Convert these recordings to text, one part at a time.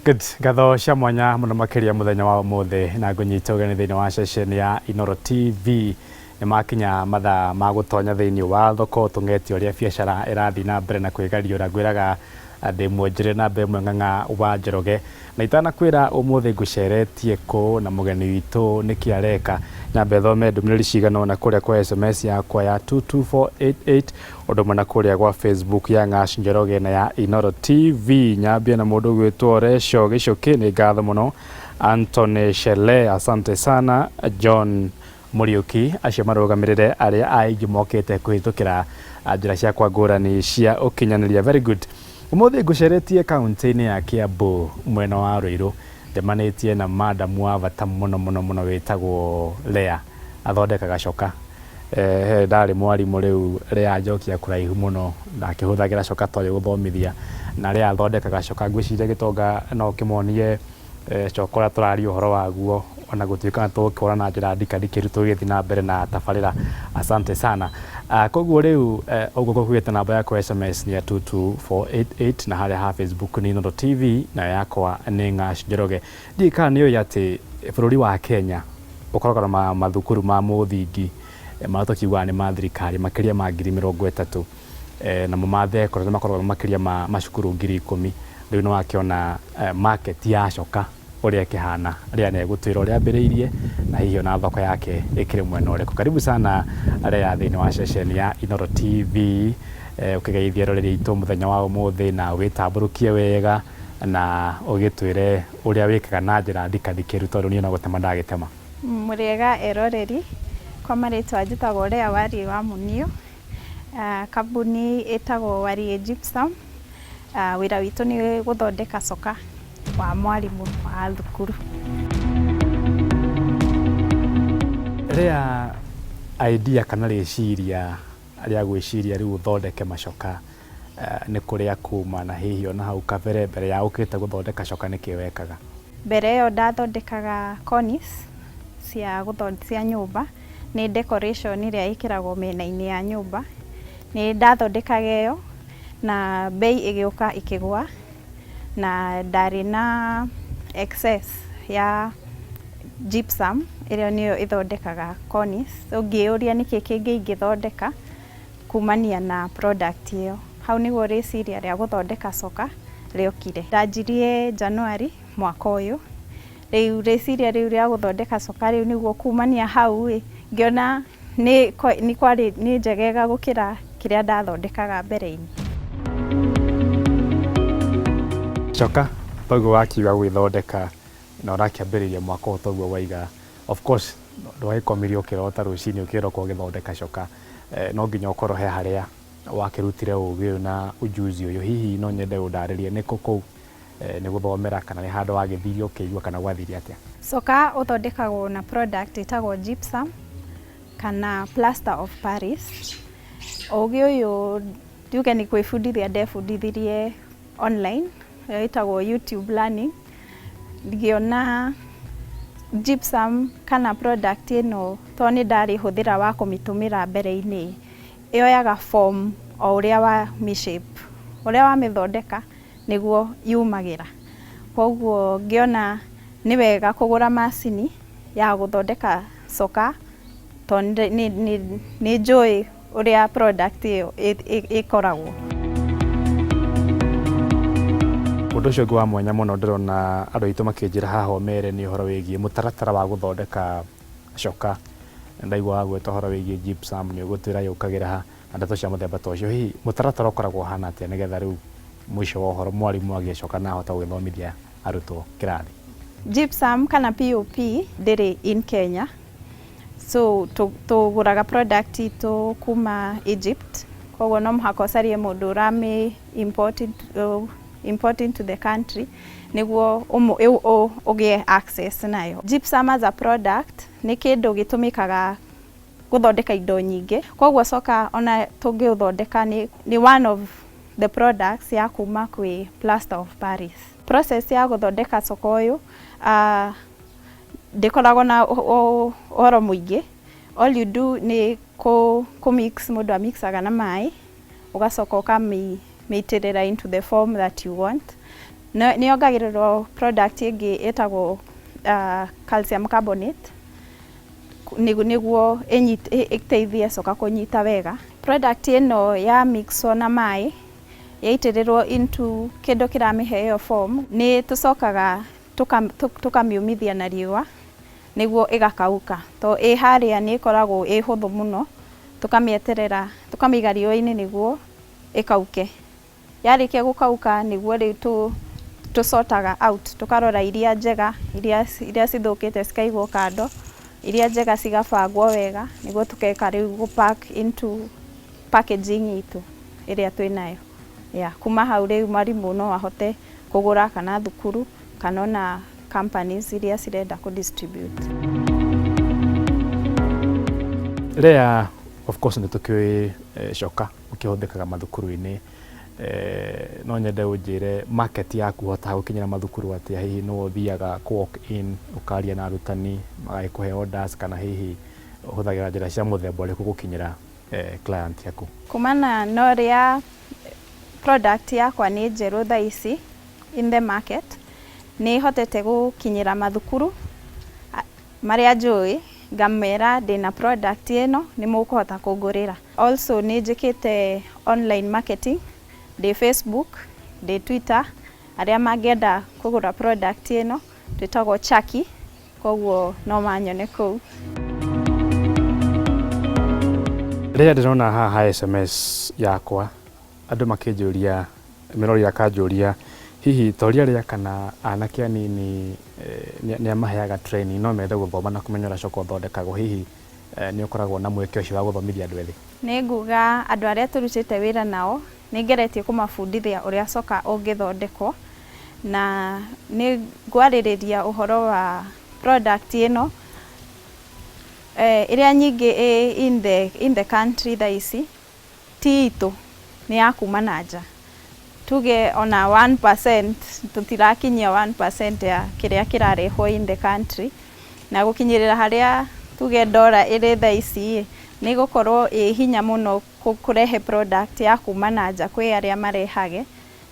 Good. Ngatho cia mwanya mũno makĩria mũthenya wa ũmũthĩ na ngũnyita ũgeni thĩinĩ wa ceceni ya Inooro TV. Nĩ makinya mathaa ma gũtonya thĩinĩ wa thoko tũng'etie ũrĩa biacara ĩrathiĩ na mbere na kwĩgariũra. Ngwĩraga ndĩ mwonjore namba ĩmwe Ng'ang'a wa Njoroge. Na itanakwĩra ũmũthĩ ngũceretie kũ na mũgeni witũ nĩkĩ areka, nyambe thome ndũmĩrĩri cigana ũna kũrĩa kwa SMS yakwa ya 22488 ũndũ ũmwe na kũrĩa gwa Facebook ya Ng'ash Njoroge na ya Inooro TV. Nyambie na mũndũ ũgwĩtwo Resho Gĩcũkĩ, nĩ ngatho mũno. Anthony Shele, asante sana. John Mũriũki, acio marũgamĩrĩre arĩa aingĩ mokĩte kũhĩtũkĩra njĩra ciakwa ngũrani cia ũkinyanĩria. Very good. Ũmũthĩ ngũceretie kaũntĩ-inĩ ya Kiambu mwena wa Ruiru, njemanĩtie na madam wa bata mũno mũno mũno wĩtagwo Lea, athondekaga coka. He ndarĩ mwarimũ rĩu Lea anjokia kũraihu mũno, ndakĩhũthagĩra coka ta ũyũ gũthomithia, na Lea athondekaga coka, ngwĩciria gĩtonga no ũkĩmonie coka ũrĩa tũraria ũhoro waguo, ona gũtuĩka nĩ tũgũkĩona na njĩra ndikandikĩru tũgĩthiĩ na mbere na tabarĩra. Asante sana. Koguo rĩu ũguo ngũkuĩte namba yakwa ya SMS nĩ ya 22488 na harĩa ha Facebook nĩ Inooro TV nayo yakwa nĩ Ng'ash Njoroge. Ndiũĩ kana nĩ ũĩ atĩ bũrũri wa Kenya ũkoragwo na mathukuru ma mũthingi marĩa tũkiugaga nĩ ma thirikari makĩria ma 30,000, namo ma thekondarĩ makoragwo makĩria ma macukuru 10,000. Rĩu nĩ wakĩona market ya coka ũrĩa ĩkĩhana. Lea nĩ egũtwĩra ũrĩa ambĩrĩirie na hihi ona thoko yake ĩkĩrĩ mwena ũrĩkũ. Karibu sana Lea thĩinĩ wa ceceni ya Inooro TV, ũkĩgeithia eroreri aitũ mũthenya wa ũmũthĩ na wĩtambũrũkie wega na ũgĩtwĩre ũrĩa wĩkaga na njĩra ndikandikĩru tondũ niĩ no gũtema ndagĩtema. Mũrĩega eroreri, kwa marĩtwa njĩtagwo Lea Warie wa Mũniũ, kambuni ĩtagwo Warie Gypsum, wĩra witũ nĩ gũthondeka coka wa mwarimũ wa thukuru. Lea, idea kana rĩciria rĩa gwĩciria rĩu ũthondeke macoka nĩ kũrĩa kuma, na hihi ona hau kabere mbere ya ũkĩte gũthondeka coka nĩkĩ wekaga? Mbere ĩyo ndathondekaga cornice cia cia nyũmba, nĩ decoration ĩrĩa ĩkĩragwo mĩena-inĩ ya nyũmba. Nĩ ndathondekaga ĩyo na bei ĩgĩũka ĩkĩgũa na ndarĩ na excess ya gypsum ĩrĩa nĩyo ĩthondekaga cornice. So ngĩyũria nĩkĩ kĩngĩ ingĩthondeka kumania na product ĩyo. Hau nĩguo rĩciria rĩa gũthondeka coka rĩokire. Ndanjirie January mwaka ũyũ. Rĩu rĩciria rĩu rĩa gũthondeka coka rĩu nĩguo kumania hau ĩ, ngĩona nĩ kwarĩ nĩ njegega gũkĩra kĩrĩa ndathondekaga mbere-inĩ. Coka toguo wakiuga gwĩthondeka na ũrakĩambĩrĩria mwaka ũyũ toguo waiga, of course ndwagĩkomire ũkĩrota rũcinĩ ũkĩroka ũgĩthondeka coka, no nginya ũkorwo he harĩa wakĩrutire ũgĩ ũyũ na ujuzi ũyũ. Hihi no nyende ũndarĩrie nĩkũ kũu, nĩ gũthomera kana nĩ handũ wagĩthire ũkĩigua kana gwathire atĩa? Coka ũthondekagwo na product ĩtagwo gypsum kana plaster of Paris. Ũgĩ ũyũ njuge nĩ gwĩbundithia ndebundithirie online, ĩyo ĩtagwo YouTube learning. Ngĩona gypsum kana product ĩno tondũ nĩ ndarĩ hũthĩra wa kũmĩtũmĩra mbere-inĩ, yoyaga form o ũrĩa wa mĩ shape, ũrĩa wamĩthondeka nĩguo yumagĩra. Koguo ngĩona nĩ wega kũgũra macini ya gũthondeka coka tondũ nĩ njũĩ ũrĩa product ĩyo ĩkoragwo. Ũndũ ũcio ũngĩ wa mwanya mũno ndĩrona andũ aitũ makĩnjĩra haha ũmere nĩ ũhoro wĩgiĩ mũtaratara wa gũthondeka coka. Ndaigua wagweta ũhoro wĩgiĩ gypsum, nĩ ũgũtwĩra yũkagĩra ha na ndeto cia mũthemba ta ũcio. Hihi mũtaratara ũkoragwo ũhana atĩa nĩgetha rĩu mũico wa ũhoro mwarimũ agĩcoka na ahote gũgĩthomithia arutwo kĩrathi? Gypsum kana POP ndĩrĩ in Kenya, so tũgũraga product itũ kuma Egypt, koguo no mũhaka ũcarie mũndũ ũramĩ import into the country nĩguo ũgĩe access nayo. Gypsum as a product nĩ kĩndũ gĩtũmĩkaga gũthondeka indo nyingĩ, koguo coka ona tũngĩũthondeka nĩ one of the products ya kuma kwĩ plaster of Paris. Process ya gũthondeka coka ũyũ ndĩkoragwo na ũhoro mũingĩ. All you do nĩ kũ mix, mũndũ amixaga na maĩ, ũgacoka ũkamĩitĩrĩra into the form that you want. Nĩ yongagĩrĩrwo product ĩngĩ ĩtagwo calcium carbonate nĩguo ĩteithie coka kũnyita wega. Product ĩno ya mixwo na maĩ, yaitĩrĩrwo into kĩndũ kĩramĩhe ĩyo form, nĩ tũcokaga tũkamĩũmithia na riũa nĩguo ĩgakauka, to ĩ harĩa nĩ ĩkoragwo ĩ hũthũ mũno. Tũkamĩeterera, tũkamĩiga riũa-inĩ nĩguo ĩkauke. Yarĩkia gũkauka, nĩguo rĩu tũcotaga out, tũkarora iria njega, iria cithũkĩte cikaigwo kando, iria njega cigabangwo wega nĩguo tũgeka rĩu gũ pack into packaging itũ ĩrĩa twĩnayo. Yeah, kuma hau rĩu mwarimũ no ahote kũgũra, kana thukuru, kana ona companies iria cirenda kũ distribute. Lea, of course nĩ tũkĩũĩ coka ũkĩhũthĩkaga mathukuru-inĩ. No nyende ũnjĩre market yaku ũhotaga gũkinyĩra mathukuru atĩa? Hihi nĩ ũthiaga kũ walk in ũkaria na arutani magagĩkũhe orders, kana hihi ũhũthagĩra njĩra cia mũthemba ũrĩkũ gũkinyĩra client yaku? Kumana na ũrĩa product yakwa nĩ njerũ thaa ici in the market, nĩ hotete gũkinyĩra mathukuru marĩa njũĩ, ngamera ndĩna product ĩno, nĩ mũkũhota kũngũrĩra. Also nĩ njĩkĩte online marketing, ndĩ Facebook, ndĩ Twitter. Arĩa mangĩenda kũgũra product ĩno, twĩtagwo Chaki, koguo no manyone kũu. Rĩrĩa ndĩrona haha SMS yakwa, andũ makĩnjũria, mĩrori akanjũria hihi toria rĩa kana anake anini nĩ amaheaga training, no mende gũthoma na kũmenya ũrĩa coka ũthondekagwo. Hihi nĩ ũkoragwo na mweke ũcio wa gũthomithia andũ ethĩ? Nĩ nguga andũ arĩa tũrutĩte wĩra nao, nĩ ngeretie kũmabundithia ũrĩa coka ũngĩthondekwo, na nĩ ngwarĩrĩria ũhoro wa product ĩno ĩrĩa nyingĩ ĩ in the country thaa ici ti itũ, nĩ ya kuma na nja. Tuge ona 1%, tũtirakinyia 1% ya kĩrĩa kĩrarehwo in the country, na gũkinyĩrĩra harĩa tuge ndora ĩrĩ thaa ici, nĩ gũkorwo ĩ hinya mũno kũrehe product ya kuma na nja kwĩ arĩa marehage.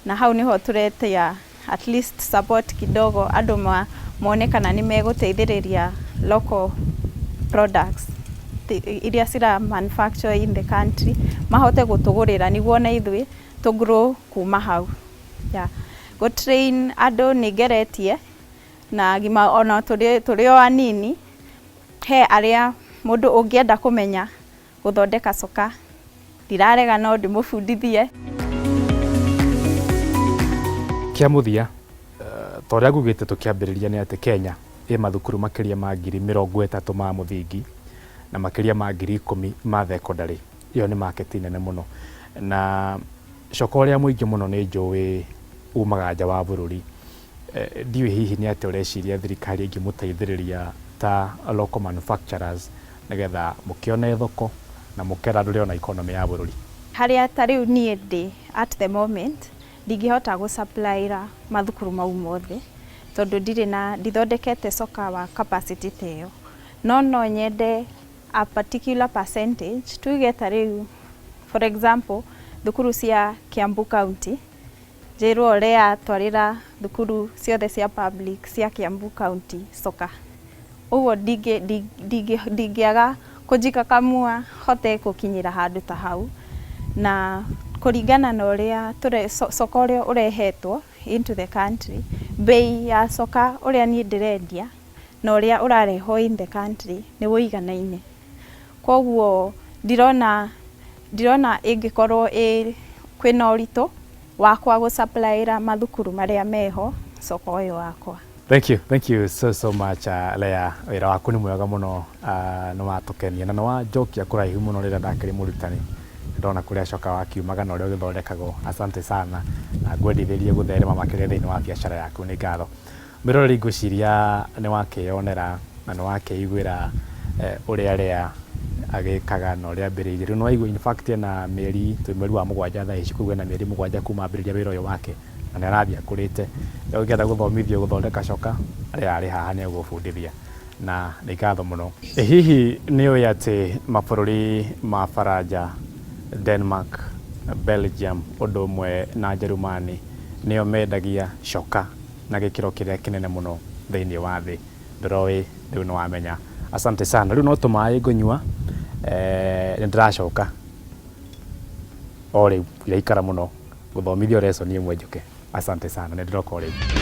Na hau nĩho tũretia at least support kidogo, andũ mone kana nĩ megũteithĩrĩria local products iria cira manufacture in the country, mahote gũtũgũrĩra nĩguo ona ithuĩ tũ grow kuma hau. Yeah. Gũ train andũ nĩ ngeretie na gima, ona tũrĩ o anini. He arĩa mũndũ ũngĩenda kũmenya gũthondeka coka, ndirarega, no ndĩmũbundithie. Kĩa mũthia, ta ũrĩa ngugĩte tũkĩambĩrĩria, nĩ atĩ Kenya ĩ mathukuru makĩria ma 30,000 ma mũthingi na makĩria ma 10,000 ma thekondarĩ. Ĩyo nĩ market nene mũno, na coka ũrĩa mũingĩ mũno nĩ njũĩ umaga nja wa bũrũri. Ndiũĩ hihi nĩ atĩa ũreciria thirikari ĩngĩmũteithĩrĩria ta local manufacturers, nĩgetha mũkĩone thoko na mũkerandũre ona economy ya bũrũri. Harĩa ta rĩu niĩ ndĩ at the moment, ndingĩhota gũ-supplyra mathukuru mau mothe, tondũ ndirĩ na ndithondekete coka wa capacity ta ĩyo. No nyende a particular percentage, tuge ta rĩu for example thukuru cia Kiambu County, njĩrwo ũrĩa twarĩra thukuru ciothe cia public cia Kiambu County coka. Ũguo ndingĩaga kũjikakamua hote gũkinyĩra handũ ta hau. Na kũringana na ũrĩa coka ũrĩa ũrehetwo into the country, bei ya coka ũrĩa niĩ ndĩrendia na ũrĩa ũrarehwo in the country nĩ wũiganaine. Koguo ndirona ĩngĩkorwo ĩ kwĩna ũritũ wakwa gũ-supplyĩra mathukuru marĩa meho coka ũyũ wakwa. Thank you, thank you so so much, Lea. Wĩra waku nĩ mwega mũno, nĩ watũkenia na nĩ wanjokia kũraihu mũno rĩrĩa ndakĩrĩ mũrutani. Ndona kũrĩa coka wakiumaga na ũrĩa ũgĩthondekagwo. Asante sana, na ngwendithĩrie gũtherema makĩria thĩinĩ wa biacara yaku. Nĩ ngatho. Mwĩroreri, ngwĩciria nĩ wakĩyonera na nĩ wakĩiguĩra ũrĩa Lea agĩkaga na ũrĩa ambĩrĩirie. Rĩu nĩ waigua, in fact ena mĩeri, twĩ mweri wa 7 thaa ici, koguo ena mĩeri 7 kuma ambĩrĩria wĩra ũyũ wake, na nĩ arathiĩ akũrĩte. Rĩu ũngĩenda gũthomithio gũthondeka coka, Lea arĩ haha, nĩ egũgũbundithia, na nĩ ngatho mũno. Hihi nĩ ũĩ atĩ mabũrũri ma Faranja, Denmark, Belgium ũndũ ũmwe na Njerumani Nĩo mendagia coka na gĩkĩro kĩrĩa kĩnene mũno thĩinĩ wa thĩ. Ndũroĩ rĩu nĩ wamenya. Asante sana. Rĩu no tũmaĩ ngũnyua, nĩ ndĩracoka o rĩu, ndiraikara mũno, ngũthomithio lesson ĩmwe njũke. Asante sana, nĩ ndĩroka o rĩu.